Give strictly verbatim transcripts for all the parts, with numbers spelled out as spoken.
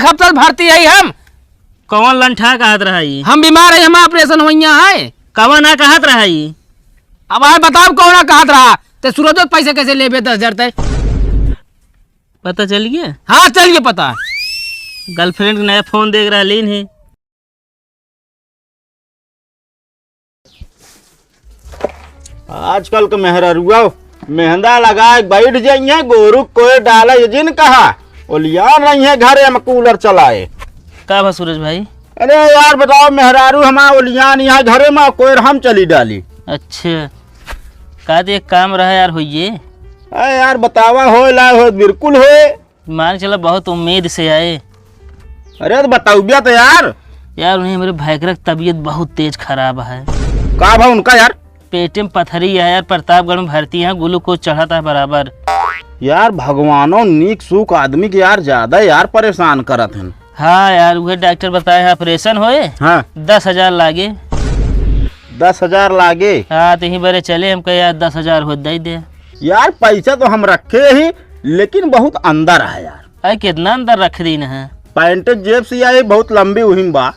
अस्पताल भर्ती है हम। कौन लंठा कहत रहा ई? हम बीमार है, हमार ऑपरेशन होइया है। कौन ना कहत रहा ई? अब आए बताओ कौन ना कहत रहा? ते सूरज पैसे कैसे लेबे दस हजार ते? पता चल गया? हाँ, चल गया पता। गर्लफ्रेंड के नया फोन देख रहा लीन है। आजकल के मेहररुआ मेहंदा लगाए बैठ जाइए, गोरू कोई डाले ये जिन कहा, ओलियान रही है घरे में कूलर चलाए। का भा सूरज भाई? अरे यार बताओ, मेहरारू हमार ओलियान यहाँ घरे में, कोई हम चली डाली। अच्छा, का तो एक काम रहा यार, होइए। अरे यार बतावा, होए ला हो, बिल्कुल होए। मान के चला, बहुत उम्मीद से आए। अरे, तो बताउबिया तो यार। यार, उन्हें मेरे भाई के तबीयत बहुत तेज खराब है। का भा उनका यार? पेटे में पथरी है यार, प्रतापगढ़ में भर्ती है, ग्लूकोज चढ़त है बराबर। यार, भगवानो नीक सूख आदमी के यार ज्यादा यार परेशान करत हन। हाँ यार, उहे डॉक्टर बताए हैं ऑपरेशन होए, हाँ। दस हजार लागे। दस हजार लागे? हाँ, तो यहीं बरे चले, हम कहे यार दस हजार हो दे दे। यार, पैसा तो हम रखे ही, लेकिन बहुत अंदर है यार। अरे, कितना अंदर रख दीन है? पैंट जेब से आई बहुत लंबी उहिम बा।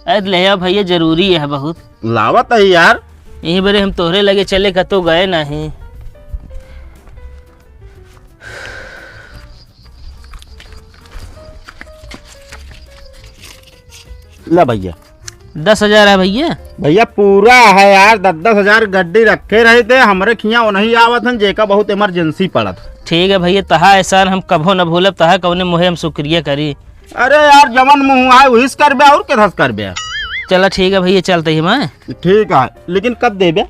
अरे, ले आओ भैया, जरूरी है बहुत। लावत है यार। यहीं बरे हम तोहरे लगे चले, कतो गए नहीं। ला भैया। दस हजार है भैया। भैया, पूरा है यार, दस दस हजार गड्डी रखे रहे थे, हमरे खिया नहीं आवत हन, जेका बहुत इमरजेंसी पड़त। ठीक है भैया, तहा एहसान हम कभो न भूलब, तहा कौने मुहे हम शुक्रिया करी। अरे यार, जवन मुँह आए, उहिस करबे, और केधस करबे? चला ठीक है भैया, चलते ही मैं। ठीक है, लेकिन कब देबे?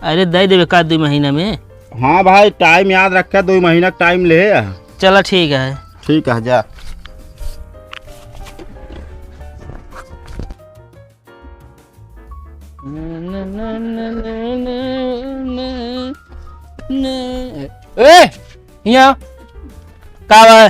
अरे, दे देबे का, दो महीना में। हाँ भाई, टाइम याद रखे, दो महीना टाइम ले। चला ठीक है। ठीक है, जा। ए, हिया। का बा?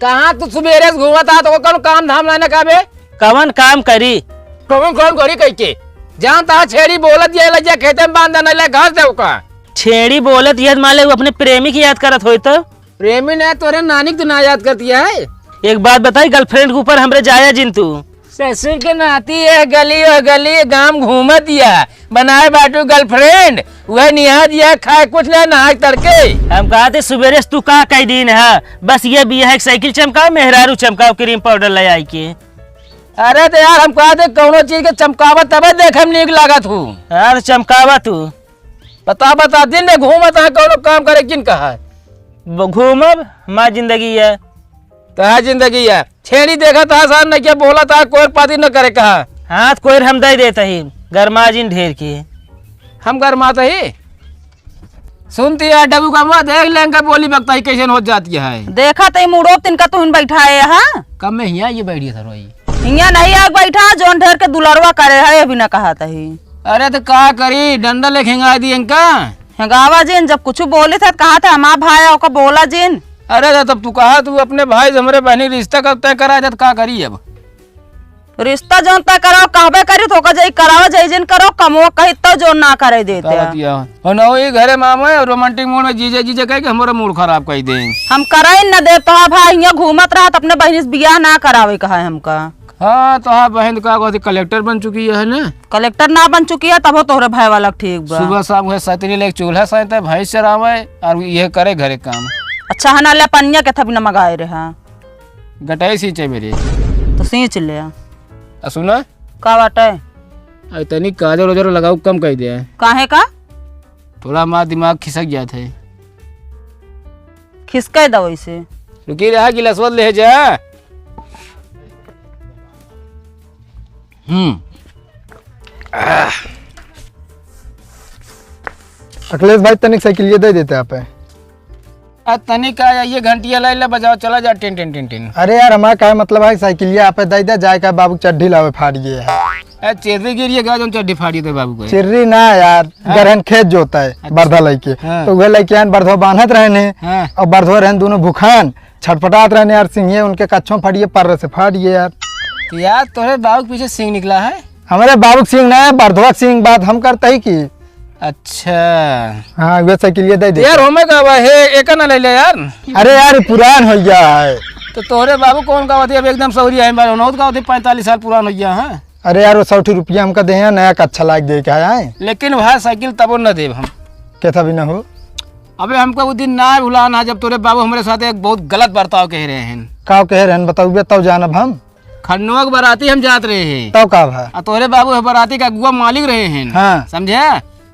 कहाँ तू सुबेरे से घूमत आ, तो कौन काम धाम ना, ना का बे? कवन काम करी? कवन काम करी कह के? जान तहा छेड़ी बोलत ये लज्जा खेते में बांध देना ले घास दे ओका। छेड़ी बोलत ये माले वो अपने प्रेमी की याद करत होई तो? प्रेमी ने तोरे नानी के तो ना याद करती है। एक बात बताई, गर्लफ्रेंड के ऊपर हमरे जाया जिन तू। ससुर के नाती है, गली और गली गांव घूमत या, बनाए बाटू गर्लफ्रेंड, वह निहाज या खाए कुछ ना नहाए तड़के। हम कहा थे सुबेरे से तू का कह दीन है, बस ये बिया है कि साइकिल चमकाओ, मेहरारू चमकाओ, क्रीम पाउडर ले आई के। अरे तो यार हम कहा थे कौनो चीज के चमकावत तबे देखे में नीक लागत हूँ। हाँ तो चमकावा तू। बता, बता, दिन में घूमत है, कौनो काम करे किन कहा है? ब-, घूमब, हमार जिंदगी है। तोहार जिंदगी है। छेड़ी देखत है, सार नइके बोलत है, कोयर पाती न करे कहा। हाँ, तो कोयर हम दे देत ही, गरमा जिन ढेर के। हम गरमात ही? सुनती है, डबू कमवा देख लेंगे, बोली बकताई कैसन हो जाती है। देखा तो मुड़ो तिनका तुहिन बैठाए, हाँ? कम में हिया ये बैठी है सरोई। हियाँ नहीं आग बैठा, जौन ढेर के दुलरवा करे है, अभी ना कहत ही। अरे तो का करी, डंडा लेके हिंगा दी इनका। हिंगावा जिन, जब कुछ बोली थे, कहा थे, "हमार भाई है, ओका बोला जिन।" अरे तो तब तू कहा, तू अपने भाई से हमरे बहनी रिश्ता कब तय करा जात, का करी अब? रिश्ता जौन तय कराओ, कहबे करी, तो ओका जाई करावा, जाई जिन करो, कमवा कही तो जौन ना करे देते। कहत या। हो ना, वही घरे मामा है, romantic mood में जीजा, जीजा कह के हमारा mood खराब कर दे। हम कराई न दे, तो भाई, हियाँ घूमत रहत, अपने बहनी से बियाह ना करावे कहा है हमका। हाँ, तो हाँ, बहन का कहती कलेक्टर बन चुकी है ना? कलेक्टर ना बन चुकी है, तबो तोहरे भाई वाला ठीक बा। सुबह शाम उहे सतरी लेके चूल्हा साइते, भैंस चरावे और ये करे घरे काम। अच्छा, है ना, ले पनिया के थपी न मगाए रहे, हाँ। गटाई सींचे मेरी। तो सींच ले। आ सुना? का बाटे? आ तनी काजर उजर लगाऊ कम कर दे। काहे का? थोड़ा हमारा दिमाग खिसक जात है। खिसके दो इसे। रुकी रहा, गिलासवा ले जा। हम्म। आह। अखिलेश भाई, तनिक साइकिल ये दे देते आप। आ, तनिक आ, ये घंटिया लाई ला, बजाओ, चला जा, टिन, टिन, टिन, टिन। अरे यार, हमारा का मतलब है, साइकिलिया आप दे दे, जाए का बाबू चड्ढी लावे फाड़ गए है। ए, चिर्री गिरिए गा, जौन चड्ढी फाड़ी दे बाबू को। चिर्री ना यार, हाँ। गरहन खेत जोता है, अच्छा। बरधा लइके। हाँ। तो वह लइके आन बरधवा बांधत रहने। हाँ। और बरधवा रहन दोनों भूखान, छटपटात रहने यार, सिंहिए उनके कच्छों फाड़िए, पर्र से फाड़िए यार। तो यार, तोरे बाबू के पीछे सिंह निकला है? हमारे बाबू के सिंह ना है, बरधवा के सिंह, बात हम करते ही की। अच्छा। हाँ, वह साइकिलिया दे दे। यार, हमें का बा, हे, एका ना ले ले यार। अरे यार, ये पुरान हो गया है। तो तोहरे बाबू कौन का होती, अब एकदम सौरी आए बार, उनौत का होती, पैंतालीस साल पुरान हो गया है। अरे यार, वो सौ रुपया हमका दे हैं, नया का अच्छा लाग दे के आए। लेकिन वह साइकिल तबो न देब हम। कैसा भी ना हो। अबे हमका वो दिन ना भुलाना, जब तोरे बाबू हमरे साथ एक बहुत गलत बर्ताव कह रहे हैं। का कह रहे हैं बताओ बे, तब जानब हम। खन्नवा के बाराती हम जात रहे हैं। तब का भा? आ तोरे बाबू है बाराती का अगुआ मालिक रहे हैं। हाँ। समझे?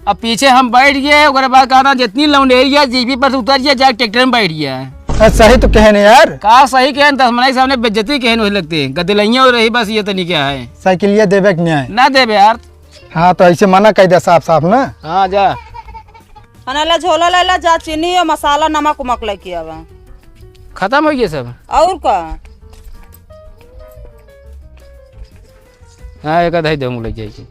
अब पीछे हम बैठ गए, ओकरे बाद कहा था, "जितनी लौंडेरिया जीपी पर से उतर गया, जाके ट्रैक्टर में बैठ गया।" अरे सही तो कहे ने यार। का सही कहे, दस मनाई सामने बेइज्जती कहे वही लगते हैं। गदलैया हो रही बस, ये तो नहीं क्या है। साइकिलिया देबे के नहीं आए। ना देबे यार। हाँ, तो ऐसे मना कह दे साफ साफ ना। हाँ, जा। हना ला झोला ले ला, जा चीनी और मसाला, नमक उमक लेके आवा। खत्म हो गया सब? और का? हाँ, एक आधा ही दे हम ले जाइए।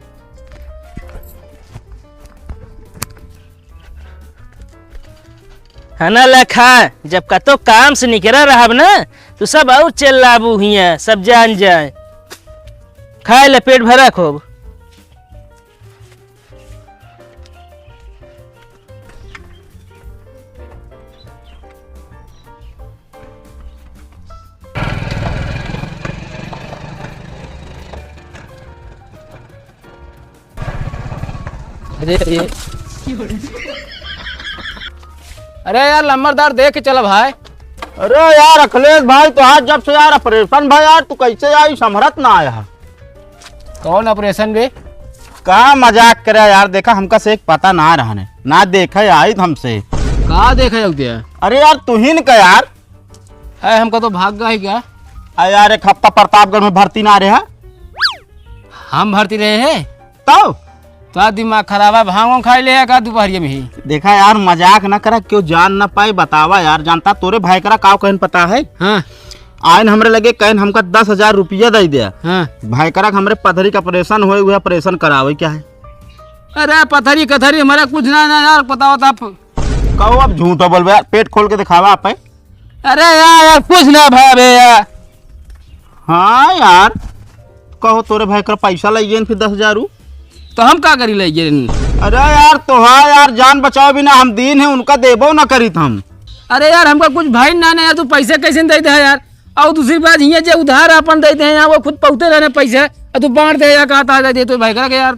हना ला खा, जब कतो काम से निकरा रहब ना, तो सब और चिल्लाबू हियाँ, सब जान जाए। खाए ले पेट भरा खूब। अरे, अरे। अरे यार, लंबरदार, देख के चला भाई। अरे यार अखिलेश भाई, तो आज जब से यार ऑपरेशन भाई यार, तू कैसे आई संभरत ना आया? कौन ऑपरेशन बे? का मजाक करे यार, देखा हमका से एक पता ना रहने, ना देखे आई हमसे। का देखे जाऊ दिया? अरे यार, तू ही न का यार। अरे, हमका तो भाग गई क्या? अरे यार, एक हफ्ता प्रतापगढ़ में भर्ती ना रहे। हम भर्ती रहे हैं? तब? तो दिमाग खराब है, भांग वांग खाई ले है का दोपहरिया में ही? देखा यार, मजाक ना करा, क्यों जान ना पाए, बतावा यार, जानता तोरे भाई करा काव कहन पता है? हाँ। आयन हमरे लगे कहन हमका दस हजार रुपया दे दिया। हाँ। भाई करा के हमरे पथरी का ऑपरेशन होए, वह ऑपरेशन करावे क्या है? अरे पथरी कथरी हमारा कुछ ना, ना यार, बताओ तो आप। कहो अब झूठ बोलबे यार, पेट खोल के दिखावा आप है। अरे यार, यार, कुछ ना भावे यार। हाँ यार, कहो तोरे भाई कर पैसा लइए न फिर दस हजार उ। तो हम का करी लइए न? अरे यार, तो हाँ यार, जान बचाओ बिना हम दीन है, उनका देबो ना करीत हम। अरे यार, हमका कुछ भाई ना, ना यार, तू पैसे कैसे दे दे यार? और दूसरी बात, हियाँ जे उधार अपन देते हैं, यहाँ वो खुद पहुँचते रहने पैसे, और तू बांट दे या कहता है, दे तो भाई करा के यार।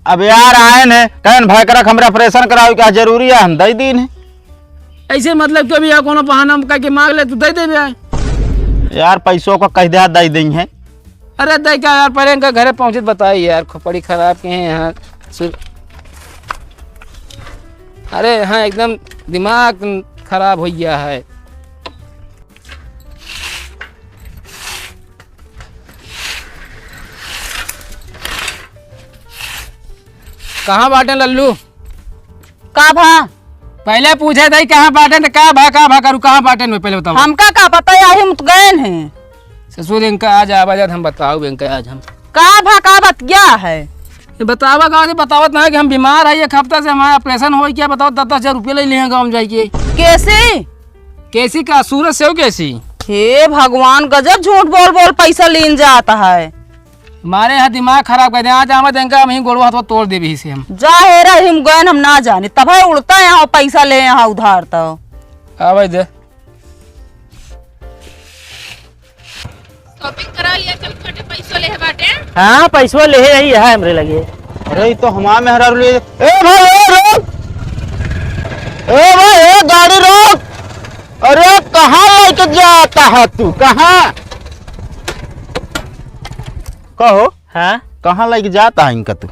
अब यार आए ने, कहन भाई करा के हमरे ऑपरेशन करावे का जरूरी है, हम दे दीन है। ऐसे मतलब कि अभी यार कोनो बहाना हम कह के मांग ले, तू दे देबे आए। यार पैसों का कह दे, दे देंगे। अरे दे क्या यार, पहले इनका घरे पहुँचे बताई यार, खोपड़ी खराब के हैं यहाँ। सु-, अरे हाँ, एकदम दिमाग खराब हो गया है। कहाँ बाटे लल्लू? का भा? पहले पूछे दई कहाँ बाटे न का भा, का भा करू, कहाँ बाटे न पहले बताओ। हमका का पता, यही मुत गए हैं। ससुर इनका आज आवाज हम बताओ, इनका आज हम। का भा, का बतिया है? ये बतावा का, बतावत ना है कि हम बीमार है, एक हफ्ता से हमारा ऑपरेशन हो गया, बताओ दस दस हजार रुपये ले लिए हैं गाँव में जाके। कैसे? कैसी का? सूरज से हो कैसी? हे भगवान, गजब झूठ बोल बोल पैसा लीन जाता है। मारे यहाँ दिमाग खराब कर दे। आज आवा देंगे, हम ही गोड़वा हाथवा तोड़ देबे ही से हम। जा हेरा, हम गए, हम ना जाने, तब है उड़ता यहाँ पैसा ले यहाँ उधार तो। आवे दे। शॉपिंग करा लिया, चल छोटे पैसो ले है बाटे। हाँ, पैसवा ले है, यही है हमरे लगे। अरे, ये तो हमार मेहरारू ले। ए भाई, ए रोक। ए भाई, ए गाड़ी रोक। अरे, कहाँ लेके जाता है तू, कहाँ? कहो। हाँ? कहाँ लेके जाता है इनका तू?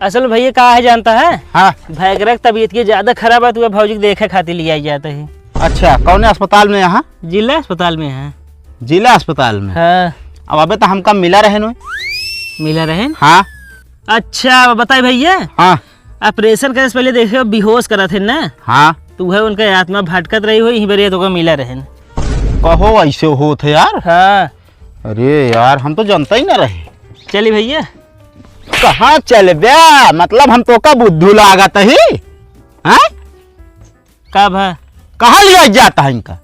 असल में भैया का है जानता है? हाँ। भैकरा की तबीयत की ज्यादा खराब है, तो वह भौजी के देखे खातिर लिया जाता है। अच्छा, कौन अस्पताल में यहाँ? जिला अस्पताल में है। जिला अस्पताल में? हाँ। अब अबे तो हमका मिला रहे नो। मिला रहे? हाँ। अच्छा, बताई भैया। हाँ। ऑपरेशन करे से पहले देखे बेहोश करा थे ना? हाँ। तो वह उनका आत्मा भटकत रही हो, यहीं पर ये तो का मिला रहे। कहो ऐसे होत है यार? हाँ। अरे यार, हम तो जानता ही ना रहे। चली भैया। कहाँ चलबे? मतलब हम तो का बुद्धू लागत ही? हैं? का भा? कहाँ लिया जाता है इनका?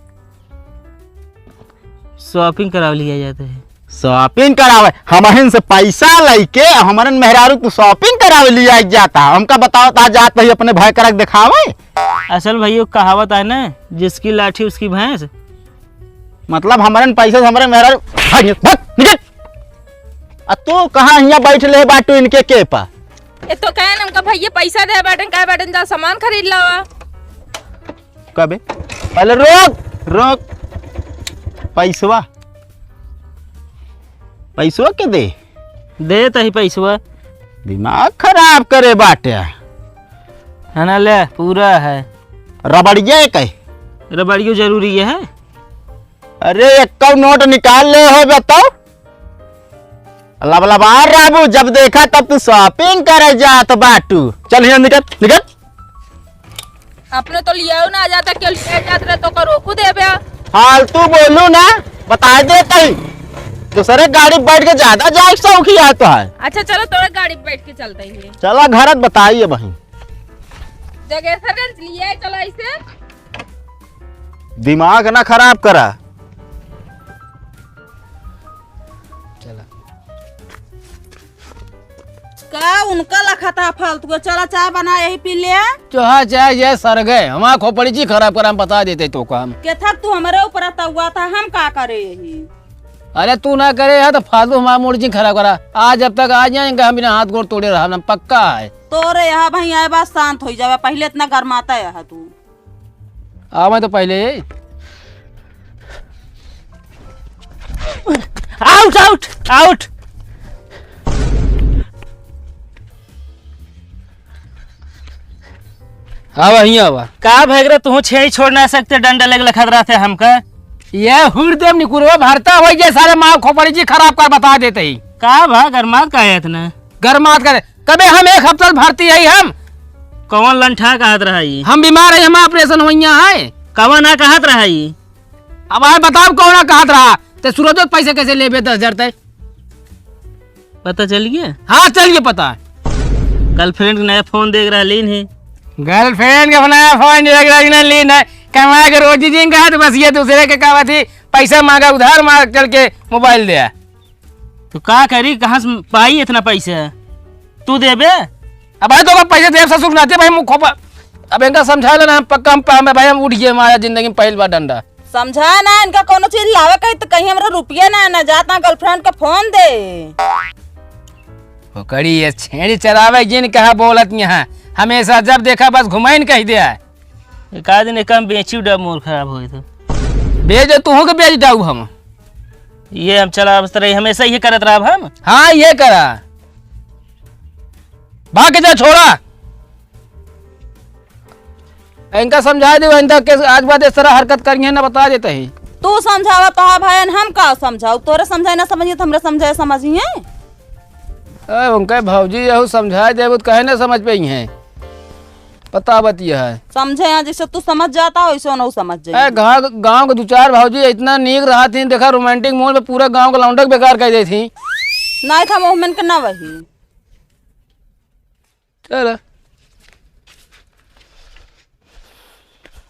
शॉपिंग करावे लिया जाता है। शॉपिंग करावे? हमहिन से पैसा लेके हमरन मेहरारू तू शॉपिंग करावे लिया जाता है? हमका बताओ, ता जात ही अपने भाई करक दिखावे। असल भैया कहावत है ना, जिसकी लाठी उसकी भैंस। मतलब हमरन पैसा से हमरे मेहरारू, भाग, भाग, निकल। आ तू कहाँ हियाँ बैठ ले बाटू इनके के पा? ये तो कहे ना, हमका भैया पैसा दे बाटन, कहे बाटन जा सामान खरीद लावा। कबे? पहले रोक, रोक। पैसवा, पैसवा के दे? दे तही पैसवा। दिमाग खराब करे बाटे। है ना, ले, पूरा है। रबड़िया है कहे? रबड़ियो जरूरी है। अरे, एक्को नोट निकाल ले हो बताओ। लबलबार रहबू, जब देखा तब तू shopping करे जात बाटू। चल हियाँ निकल, निकल। अपने तो लियाऊ ना जाता, क्यों लिया जात रहे तो का रोकू देबे? फालतू बोलू ना, बताए देता ही। दूसरे गाड़ी बैठ के ज्यादा जाए शौकी आता है। अच्छा चलो, तोरे गाड़ी पे बैठ के चलता ही है। चला घरत बताइए बहिन। जगेसरगंज लिए चलो ऐसे। दिमाग ना खराब करा। चला। का उनका लखा था फालतू? चला चाय बना, यही पी ले। चोहा चाय ये सर गए, हमारा खोपड़ी जी खराब करा, हम बता देते तो काम। के था तू हमारे ऊपर तउआ था, हम का करे यही? अरे तू ना करे है तो फालतू हमारा मूड जी खराब करा। आज जब तक आ जाए इनका हम बिना हाथ गोड़ तोड़े रहा, हम पक्का है। तोरे यहाँ भाई आए बात शांत हो जावे, पहले इतना गरमाता है तू। आवे तो पहले। Out, out, out। आवा, हियाँ आवा। का भैगरा, तू छेड़ी छोड़ ना सकते, डंडा लेके लखत रहते हमका। ये हुरदेव निकुरवा भरता होई जे सारे माँ खोपड़ी जी खराब कर बता देते ही। का भा, गरमात का है इतना? गरमात करे, कबे हम एक हफ्ता से भर्ती है हम। कौन लंठा कहत रहा ई? हम बीमार है, हम operation होइया है। कौन ना कहत रहा ई? अब आए बताओ कौन ना कहत रहा? ते सूरज पैसे कैसे लेबे दस हजार ते? पता चल गया? हाँ, चल गया पता। Girlfriend के नया phone देख रहा लीन है। Girlfriend के नया phone देख रहा लीन है, कमा के रोजी जी कहा तो बस ये दूसरे के कहा थी, पैसा मांगा उधार मांग चल के mobile दे। तो का करी, कहाँ से पाई इतना पैसा? तू देबे? अब भाई तो पैसा देब ससुर नाते भाई मुँह खोपा। अब इनका समझा लेना, हम पक्का हम पा-, भाई हम उठ गए हमारा जिंदगी में पहली बार डंडा। समझा ना, इनका कोनो चीज लावे कही तो कहीं हमरा रुपया ना, ना जात ना girlfriend का phone दे। ओकरी ये छेड़ी चलावे जिन कहा बोलत यहाँ, हमेशा जब देखा बस घुमाइन कह दे। एक आध दिन एक हम बेची उड़ा mood खराब होई तो। बेच दे, तू के बेच डाऊ हम। ये हम चला बस रही, हमेशा ये करत रहा हम। हाँ, ये करा। भाग के जा, छोड़ा। इनका समझा दे, इनका के आज बाद इस तरह हरकत करिए ना, बता देते ही। तू समझावा तो है भाई, हम का समझाऊ? तोरे समझाए ना समझिए तो हमरे समझाए समझिए। ए, उनके भौजी यहू समझाए देबू तो कहे ना समझ पाई हैं। पता बतिया है। समझे हैं, जैसे तू समझ जाता हो, वैसे उन्हों समझ जाए। ए, गाँव, गाँव के दो चार भौजी इतना नीक रहा थी, देखा romantic mood में पूरा गाँव के लौंडक बेकार कर दे थी। नहीं था movement के ना वही। चल,